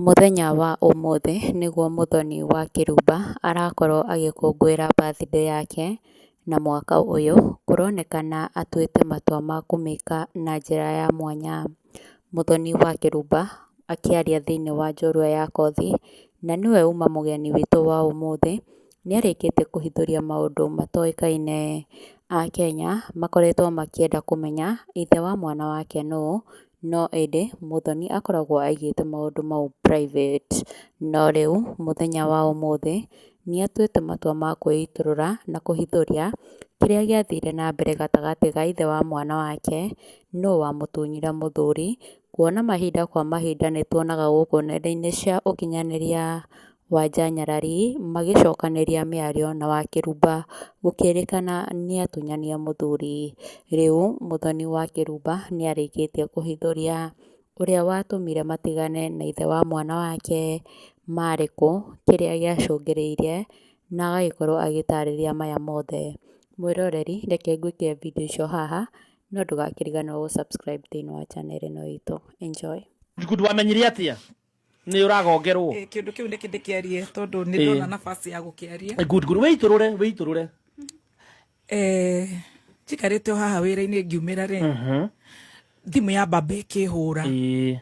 Mũthenya wa ũmũthĩ nĩguo Mũthoni wa Kĩrumba arakorwo agĩkũngũĩra birthday yake, na mwaka ũyũ kũronekana atuĩte matua ma kũmĩka na njĩra ya mwanya. Mũthoni wa Kĩrumba akĩaria thĩiniĩ wa njorua ya Kothi, na nĩwe uma mũgeni witũ wa ũmũthĩ, nĩarĩkĩtie kũhithũria maũndũ matoĩkaine. Akenya makoretwo makĩenda kũmenya ithe wa mwana wake nũ, no ĩndĩ Mũthoni akoragwo aigĩte maũndũ mau private. No rĩu mũthenya wa ũmũthĩ nĩatuĩte matua ma kwĩitũrũra na kũhithũria kĩrĩa gĩathire na mbere gatagatĩ ga ithe wa mwana wake, nũ wamũtunyire mũthuri, kuona mahinda kwa mahinda nĩtuonaga gũkũ nenda-inĩ cia ũkinyanĩria Wanja Nyarari magĩcokanĩria mĩario na Wakĩrumba gũkĩrĩkana nĩatunyanire mũthuri. Rĩu Mũthoni wa Kĩrumba nĩarĩkĩtie kũhithũria ũrĩa watũmire matigane na ithe wa mwana wake, marĩ kũ, kĩrĩa gĩacũngĩrĩirie na agagĩkorwo agĩtarĩria maya mothe. Mwĩroreri reke ngwĩkĩre video icio haha no ndũgakĩriganĩrwo gũ subscribe thĩinĩ wa channel ĩno itũ. Enjoy. Good wamenyire atia nĩ ũragongerwo? Eh, kĩũndũ kĩu nĩkĩ ndĩkĩarie tondũ nĩ ndona nafasi ya gũkĩaria. Eh, good good wĩitũrũre wĩitũrũre. Eh, njikarĩte o haha wĩra-inĩ ngiumĩra rĩ, thimũ ya baba ĩkĩhũra.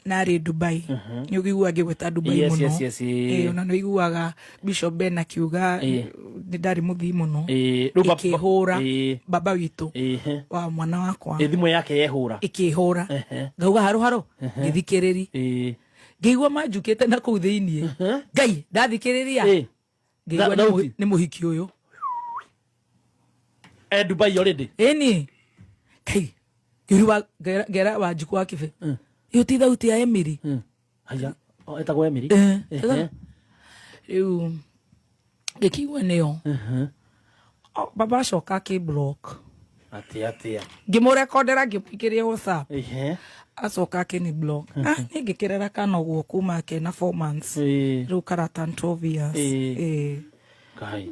Narĩ Dubai, nĩ ũiguaga ngĩgweta Dubai mũno. Yes. Eh, ona nĩ ũiguaga Bishop Ben akiuga nĩ ndarĩ mũthii mũno. Rĩu ĩkĩhũra baba witũ wa mwana wakwa. Thimũ yake yehũra. Ĩkĩhũra, ngauga haro haro, ngĩthikĩrĩri, ngĩigua manjukĩte na kũu thĩiniĩ. Ngai, ndathikĩrĩria ngĩigua Thauti. nĩ mũhiki ũyũ. E Dubai already. Ĩni kai ngĩriwa ngera Wanjikũ wa Kĩbe, ĩyo ti thauti ya Emily? Haya. Oh, etagwo Emily. Eh, rĩu ngĩkĩigua nĩyo. Oh, baba acoka akĩ block. Atia atia. Ngĩmũrekondera, ngĩmũikĩria WhatsApp, acoka akĩni block. Ah, niĩ ngĩkĩrera kana ũguo kuma kena 4 months, rĩu karata 12 years. Kai.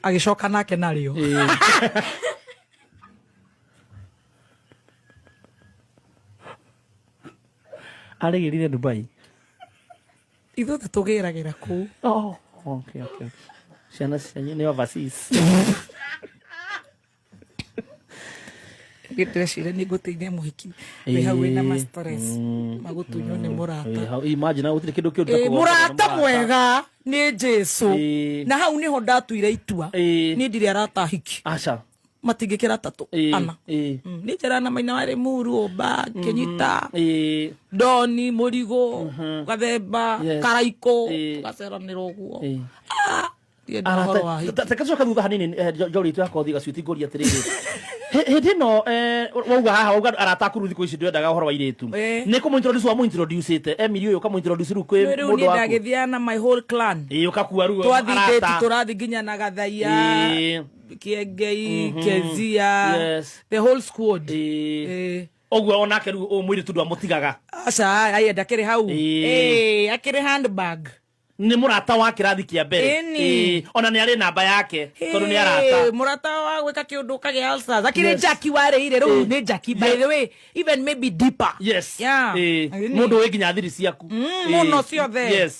Agĩcoka nake narĩo. Arĩgĩrire Dubai. Ithuothe tũgĩragĩra kũu. Oh, okay. Ciana cianyu nĩ overseas. Ndĩreciria nĩ ngũteithia mũhiki wĩ hau wĩna ma stress magũtunywo nĩ mũrata. Hau imagine gũtirĩ kĩndũ kĩũru ta Ĩĩ, kũgongerwo nĩ mũrata mwega nĩ Jesu. Na hau nĩho ndatuire itua, niĩ ndirĩ arata ahiki. Aca. Matingĩkĩra tatũ ana. Nĩ njara na maina warĩ muru ũmba kĩnyita ndoni mũrigo gathemba karaikũ, tũgaceranĩra ũguo. Ah, ndienda ũhoro wa hiki. Reke tũcoke thutha hanini, njorua itũ ya kothi gacuiti, ngũria atĩrĩrĩ, hĩndĩ ĩno wauga haha wauga arata aku rĩu thikũ ici ndwendaga ũhoro wa airĩtu, nĩ kũmũ-introduce wamũ-introduce-ĩte Emily ũyũ, ũkamũ-introduce rĩu kwĩ Rĩu mũndũ niĩ waku? ndagĩthiaga na my whole clan. Ĩĩ, ũkakua rĩu Twathiĩ arata. date, tũrathiĩ nginya na Gathaia, Kĩengei, Kezia, the whole squad. Ũguo onake rĩu ũyũ mũirĩtu ndwamũtigaga? Aca, aye ndakĩrĩ hau. Ĩĩ, akĩrĩ handbag. Nĩ mũrata wa kĩrathi kĩa mbere. Ĩni. Ona nĩ arĩ namba yake tondũ nĩ arata. Ĩĩ, mũrata wa gwĩka kĩũndũ ũkagĩa ulcers akĩrĩ Jackie warĩire rĩu nĩ Jackie, by the way, even maybe deeper. Yeah. Ĩni. Mũndũ wĩ nginya thiri ciaku. Mũno ciothe.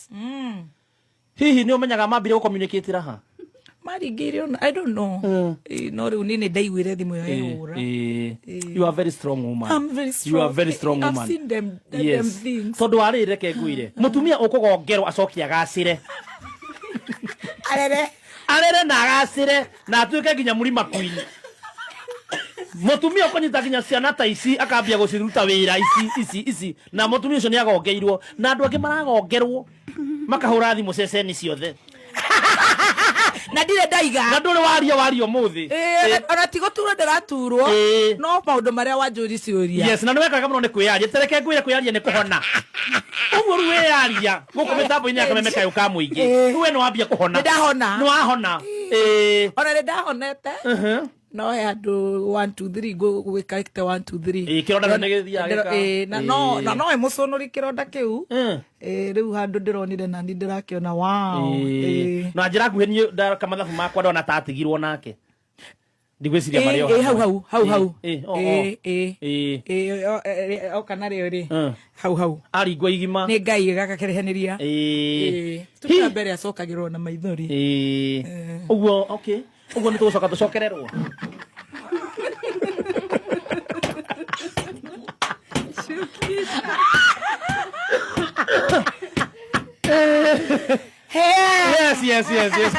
Hihi nĩ ũmenyaga mambire gũ-communicate ha? Maringĩire ona I don't know. Ĩĩ, no rĩu niĩ nĩ ndaiguire thimũ ĩyo ĩhũra. You are very strong woman. I'm very You are strong. very strong I've woman. seen them, them things. Tondũ warĩ reke ngwĩre, mũtumia ũkũgongerwo acoke agacĩre. Arere. Arere na agacĩre na atuĩke nginya mũrima queen. Mũtumia ũkũnyita nginya ciana ta ici akambia gũciruta wĩra ici ici ici, na mũtumia ũcio nĩ agongeirwo, na andũ angĩ maragongerwo makahũra thimũ ceceni ciothe. Na ndirĩ ndaiga. Na ndũrĩ waria waria ũmũthĩ. Ĩĩ, ona ti gũturwo ndĩraturwo, no maũndũ marĩa wanjũri ciũria. Yes, na nĩ wekaga mũno nĩ kwĩyaria. Tereke ngwĩre, kwĩyaria nĩ kũhona. Ũguo rĩu wĩyaria gũkũ mĩtambo-inĩ ya Kameme Kayũ ka mũingĩ. Rĩu we nĩ wambia kũhona. Nĩ ndahona. Nĩ wahona. Ĩĩ. Ona nĩ ndahonete. No he handũ 1 2 3 ngũgwĩkaĩte 1 2 3. Ĩĩ, kĩronda nĩ gĩthiaga gĩka- Ĩĩ, na no na no ĩmũcũnũri kĩronda kĩu. Ĩĩ, rĩu handũ ndĩronire nani ndĩrakĩona wow. Na njĩra nguhĩ, niĩ ndaka mathabu makwa ndona ta atigirwo nake. Ndigwĩciria marĩ o Ĩ, hau hau hau hau. Ĩ, o, o. Ĩ, ĩ. Ĩ. Ĩ, o, oka narĩo rĩ, hau hau. Aringwo igima. Nĩ Ngai gagakĩrehanĩria. Ĩ. Tumia mbere acokagĩrwo na maithori. Ĩ. Ũguo, okay, ũguo nĩ tũgũcoka tũcokererwo. Yes.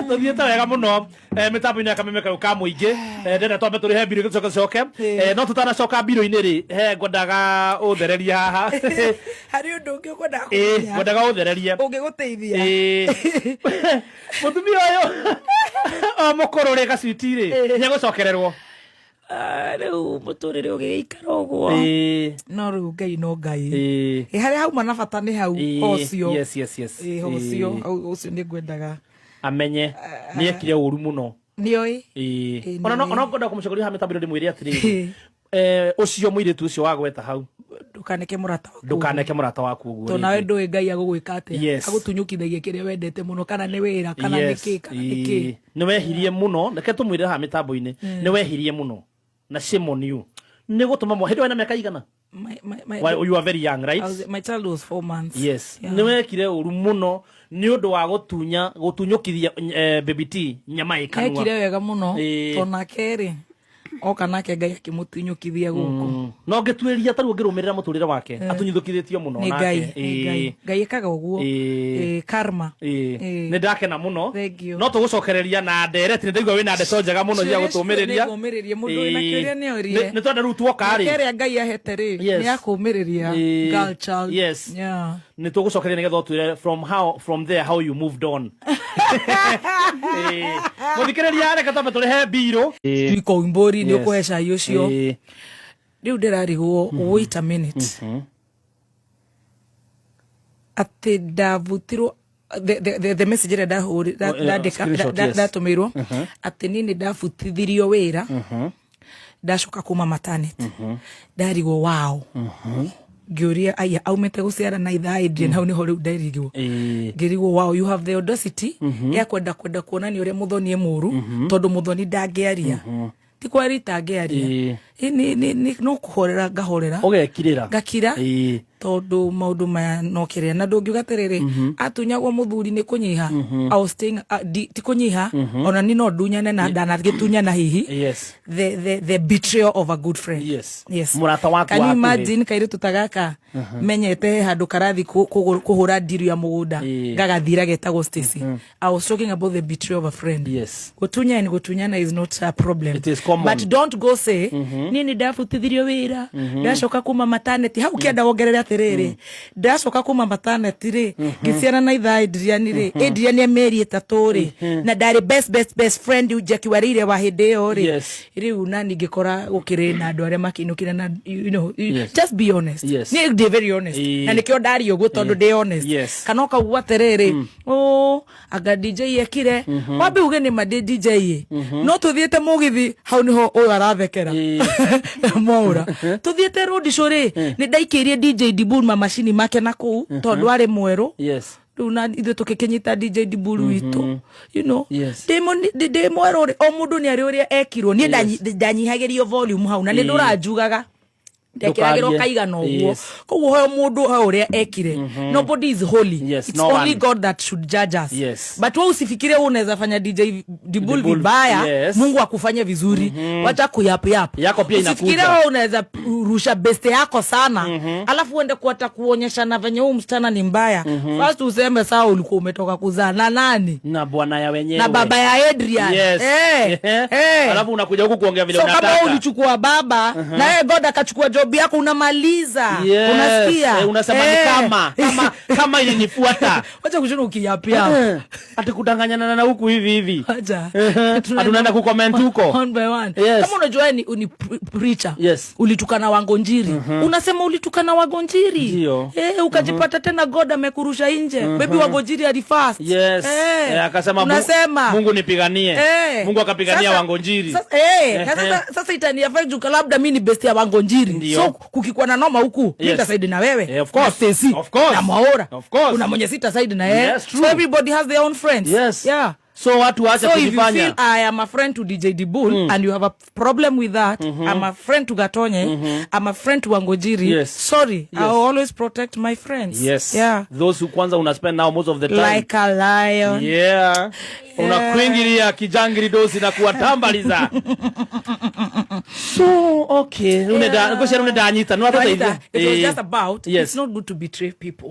Tũthiĩte wega mũno mĩtambo-inĩ ya kameme kau ka mũingĩ. Ndĩrenda twambe tũrĩhe mbirũ tũcoke tũcoke. No tũtanacoka mbirũ-inĩ rĩ, he ngwendaga ũthererie haha. Harĩ ũndũ ũngĩ ũkwendaga Ĩ, ngwendaga ũthererie. Ũngĩgũteithia. Ĩ. Mũtumia ũyũ o mũkũrũ rĩ, gacwiti rĩ, nĩegũcokererwo. Ah, rĩu mũtũrĩre ũgĩgĩikara ũguo. No rĩu Ngai no Ngai. Ĩ, harĩa hauma na bata nĩ hau. Hocio. Yes. Ĩ, hocio. Hau ũcio nĩ ngwendaga amenye nĩ ekire ũru mũno. Nĩoĩ. Ĩ. Ĩ, Ona no nĩoĩ. Ona ngwenda kũmũcokeria haha mĩtambo-inĩ ndĩmwĩre atĩrĩrĩ, ũcio mũirĩtu ũcio wagweta hau, Ndũkaneke mũrata waku. Ndũkaneke mũrata waku ũguo Tondũ nawe rĩngĩ. ndũĩ Ngai agũgwĩka atĩa. Agũtunyũkithagia kĩrĩa wendete mũno, kana nĩ wĩra, kana nĩ kĩ, kana nĩ kĩ. Nĩ wehirie mũno, reke tũmwĩre haha mĩtambo-inĩ, nĩ wehirie mũno na shame on you nĩ gũtũma hĩndĩ wena mĩaka igana? Why, you are very young, right? My child was 4 months. Yes. Yeah. Nĩ wekire ũru mũno nĩ ũndũ wa gũtunya gũtunyũkithia baby T nyama ĩ kanua. Ekire wega mũno. Ĩ. Tondũ nake rĩ, oka nake Ngai akĩmũtunyũkithia gũkũ. No ngĩtuĩria tarĩu ngĩrũmĩrĩra mũtũrĩre wake, atunyithũkithĩtio mũno Nĩ nake. Ngai, nĩ Ngai. Ngai ĩkaga ũguo. Ĩ. Ĩ, karma. Ĩ. Ĩ. Nĩ ndakena mũno. Thank you. No tũgũcokereria na ndereti, nĩ ndaigua wĩna ndeto njega mũno cia Ciũria gũtũmĩrĩria. nĩngũmĩrĩria. Mũndũ wĩna kĩũria nĩorie. Nĩ twenda rĩu tuoka rĩ. Mĩaka ĩrĩa Ngai ahete rĩ, nĩ ya kũũmĩrĩria. Ĩ. Girl child. Yes. Yeah. Nĩ tũgũcokeria nĩgetha ũtwĩre from there how you moved on. Ĩ. Mũthikĩrĩria, reke twambe tũrĩhe mbirũ. Sijui Koimbũri nĩ ũkũhe cai ũcio. Rĩu ndĩrarigwo, wait a minute, atĩ ndabutirwo the message ĩrĩa Oh, ndandĩka screenshot, yes. ndatũmĩirwo atĩ niĩ nĩ ndabutithirio wĩra ndacoka kuma maternity. Ndarigwo wao, ngĩũria aya aumĩte gũciara na ithaa Adrian, hau nĩho rĩu nderigwo. Ngĩrigwo, wow, you have the audacity ya kwenda kuonania ũrĩa Mũthoni e mũru, tondũ Mũthoni ndangĩaria, ti kwaria itangĩaria. Ĩ, no kũhorera ngahorera. Ũgekirĩra. Ngakira. Tondũ maũndũ maya no kĩrĩa na ndũngiuga atĩrĩrĩ, atunyagwo mũthuri nĩ kũnyiha. I was staying, ti kũnyiha, ona ni no ndunyane na ndanagĩtunyana hihi. The betrayal of a good friend. Yes. Mũrata waku Can you wa hakuhĩ. imagine kairĩtu ta gaka menyete he handũ karathi kũhũra ndiru ya mũgũnda, gagathira getagwo Stacy. I was talking about the betrayal of a friend. Gutunya and gutunyana is not a problem. It is common. But don't go say niĩ nĩ ndabutithirio wĩra ndacoka kuma maternity. Hau kĩenda wongerere atĩrĩrĩ, ndacoka kuma maternity rĩ, ngĩciara na ithaa Adrian rĩ, Adrian e mĩeri 3 rĩ, na ndarĩ best best best friend Jackie Warire wa hĩndĩ ĩyo rĩ. Rĩu nani ngĩkora gũkĩrĩ na andũ arĩa makĩinũkire na just be honest. Niĩ ndĩ very honest. Na nĩkĩo ndaria ũguo, tondũ ndĩ honest. Kana ũkauga atĩrĩrĩ, o anga DJ ekire, wambe uge nĩ ma ndĩ DJ ĩ, no tũthiĩte mũgithi, hau nĩho ũyũ arathekera mwaũra, tũthiĩte road show rĩ, nĩ ndaikĩirie DJ Dibul mamacini make na kũu tondũ arĩ mwerũ. Rĩu na ithuĩ tũkĩkĩnyita DJ Dibul witũ. Ndĩ mwerũ rĩ, o mũndũ nĩ arĩ ũrĩa ekirwo. Niĩ ndanyihagĩrio volume hau na nĩ ndũranjugaga ndekĩragĩrwo Ndũkarie. kaigana ũguo. Koguo he mũndũ he ũrĩa ekire. Nobody is holy. Yes, It's no only one. God that should judge us. But wewe usifikirie wewe unaweza fanya DJ Dibul Dibul, vibaya, Mungu akufanye vizuri. Wacha kuyap yap. Yako pia Usifikirie inakuja. wewe unaweza rusha beste yako sana, alafu uende kuata kuonyeshana venye huyu msichana ni mbaya. First useme sawa, ulikuwa umetoka kuzaa na nani? Na bwana ya wenyewe. Na baba ya Adrian. Alafu unakuja huku kuongea vile So kama unataka. wewe ulichukua baba na yeye God akachukua job yako, unamaliza. Unasikia? Eh, unasema ni kama ilinifuata. Wacha kushinda ukiyapia. Ati kudanganyana na huku hivi hivi. Wacha. Ati unaenda kucomment huko. One by one. Kama unajua wewe ni preacher. Ulitukana Wangonjiri. Unasema ulitukana Wangonjiri. Ndio. Eh, ukajipata tena God amekurusha nje. Maybe Wangonjiri ali fast. Eh, akasema Unasema. Mungu nipiganie. Mungu akapigania Wangonjiri. Sasa itani affect juu labda mi ni best ya Wangonjiri. Ndio. So kukikuwa na noma huku, mi nitasaidi na wewe. Of course. Na Stacy. Of course. Na Mwaura. Of course. Kuna mwenye sita side na yeye. Yes, true. So everybody has their own friends. Yes. Yeah. So watu waache So if you feel kujifanya. I am a friend to DJ Dibul and you have a problem with that, I'm a friend to Gatonye, I'm a friend to Wangojiri. Sorry, I will always protect my friends. Yeah. Those who kwanza una spend now most of the time. Like a lion. Yeah. Unakuingilia kijangiri dosi na kuwatambaliza. So okay, uneda ngwĩciria nĩ ndanyita, nĩ watũteithia. It was just about it's not good to betray people.